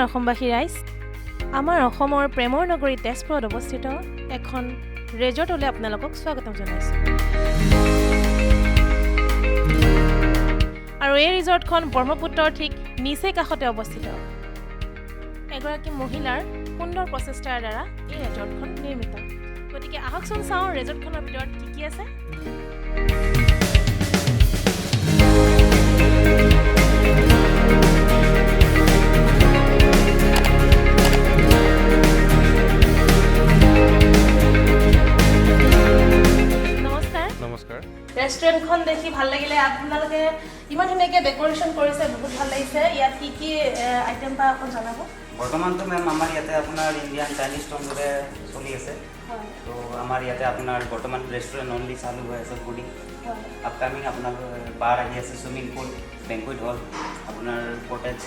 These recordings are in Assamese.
অসমবাসী ৰাইজ। আমাৰ অসমৰ প্ৰেমৰ নগৰী তেজপুৰত অৱস্থিত এখন ৰেজৰ্টলৈ আপোনালোকক স্বাগতম জনাইছোঁ। আৰু এই ৰিজৰ্টখন ব্ৰহ্মপুত্ৰৰ ঠিক নিচেই কাষতে অৱস্থিত। এগৰাকী মহিলাৰ সুন্দৰ প্ৰচেষ্টাৰ দ্বাৰা এই ৰেজৰ্টখন নিৰ্মিত। গতিকে আহকচোন চাওঁ ৰেজৰ্টখনৰ ভিতৰত কি কি আছে। নমস্কাৰ। নমস্কাৰ। ৰেষ্টুৰেণ্টখন দেখি ভাল লাগিলে। আপোনালোকে ইমান ধুনীয়াকৈ ডেক'ৰেশ্যন কৰিছে, বহুত ভাল লাগিছে। ইয়াত কি কি আইটেম পায় অকণ জনাব। বৰ্তমানটো মেম, আমাৰ ইয়াতে আপোনাৰ ইণ্ডিয়ান, চাইনিজ তন্দুৰে চলি আছে। তো আমাৰ ইয়াতে আপোনাৰ বৰ্তমান ৰেষ্টুৰেণ্ট অনলি চালু হৈ আছে, ফুডিং। আপকামিং আপোনাৰ বাৰ আহি আছে, চুইমিং পুল, বেংকুইট হল, আপোনাৰ কটেজ,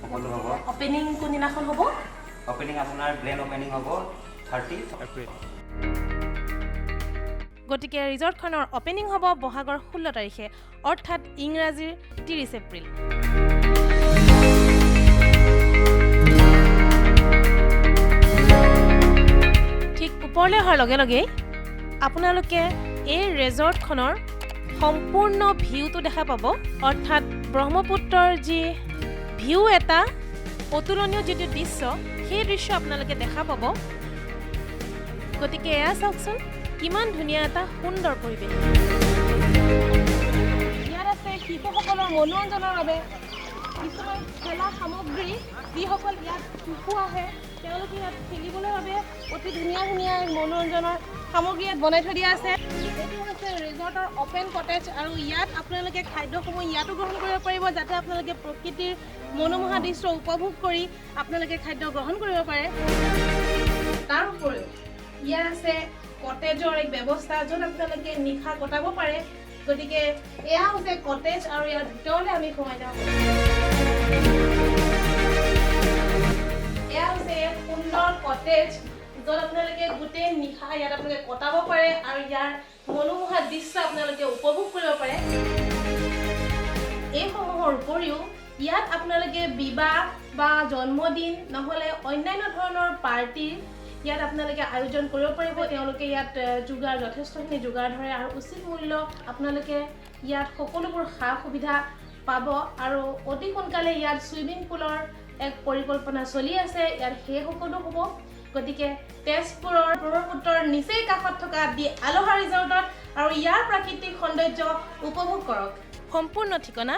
সকলো হ'ব। অপেনিং কোনদিনাখন হ'ব? অপেনিং আপোনাৰ গ্ৰেণ্ড অপেনিং হ'ব 30 এপ্ৰিল। গতিকে ৰিজৰ্টখনৰ অপেনিং হ'ব বহাগৰ 16 তাৰিখে, অৰ্থাৎ ইংৰাজীৰ 30 এপ্ৰিল। ঠিক ওপৰলৈ অহাৰ লগে লগেই আপোনালোকে এই ৰেজৰ্টখনৰ সম্পূৰ্ণ ভিউটো দেখা পাব, অৰ্থাৎ ব্ৰহ্মপুত্ৰৰ যি ভিউ, এটা অতুলনীয় যিটো দৃশ্য, সেই দৃশ্য আপোনালোকে দেখা পাব। গতিকে এয়া চাওকচোন, কিমান ধুনীয়া এটা সুন্দৰ পৰিৱেশ। ইয়াত আছে শিশুসকলৰ মনোৰঞ্জনৰ বাবে কিছুমান খেলা সামগ্ৰী। যিসকল ইয়াত শিশু আহে, তেওঁলোকে ইয়াত খেলিবলৈ বাবে অতি ধুনীয়া ধুনীয়া মনোৰঞ্জনৰ সামগ্ৰী ইয়াত বনাই থৈ দিয়া আছে। এইটো হৈছে ৰিজৰ্টৰ অ'পেন কটেজ আৰু ইয়াত আপোনালোকে খাদ্যসমূহ ইয়াতো গ্ৰহণ কৰিব পাৰিব, যাতে আপোনালোকে প্ৰকৃতিৰ মনোমোহা দৃশ্য উপভোগ কৰি আপোনালোকে খাদ্য গ্ৰহণ কৰিব পাৰে। তাৰ উপৰিও ইয়াত আছে কটেজৰ এক ব্যৱস্থা, য'ত আপোনালোকে নিশা কটাব পাৰে। গতিকে এয়া হৈছে কটেজ আৰু ইয়াৰ ভিতৰলৈ আমি সোমাই যাওঁ। এয়া হৈছে এক সুন্দৰ কটেজ, য'ত আপোনালোকে গোটেই নিশা ইয়াত আপোনালোকে কটাব পাৰে আৰু ইয়াৰ মনোমোহা দৃশ্য আপোনালোকে উপভোগ কৰিব পাৰে। এইসমূহৰ উপৰিও ইয়াত আপোনালোকে বিবাহ বা জন্মদিন নহ'লে অন্যান্য ধৰণৰ পাৰ্টিৰ ইয়াত আপোনালোকে আয়োজন কৰিব পাৰিব। তেওঁলোকে ইয়াত যোগাৰ, যথেষ্টখিনি যোগাৰ ধৰে আৰু উচিত মূল্য আপোনালোকে ইয়াত সকলোবোৰ সা সুবিধা পাব। আৰু অতি সোনকালে ইয়াত চুইমিং পুলৰ এক পৰিকল্পনা চলি আছে, ইয়াত সেই সকলো হ'ব। গতিকে তেজপুৰৰ ব্ৰহ্মপুত্ৰৰ নিচেই কাষত থকা দি আলোহা ৰিজৰ্টত আৰু ইয়াৰ প্ৰাকৃতিক সৌন্দৰ্য উপভোগ কৰক। সম্পূৰ্ণ ঠিকনা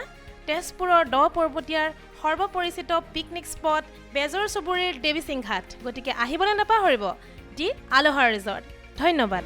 তেজপুৰৰ দ পৰ্বতীয়াৰ সৰ্বপৰিচিত পিকনিক স্পট বেজৰ চুবুৰীৰ দেৱীসিং ঘাট। গতিকে আহিবলৈ নাপাহৰিব দি আলোহা ৰিজৰ্ট। ধন্যবাদ।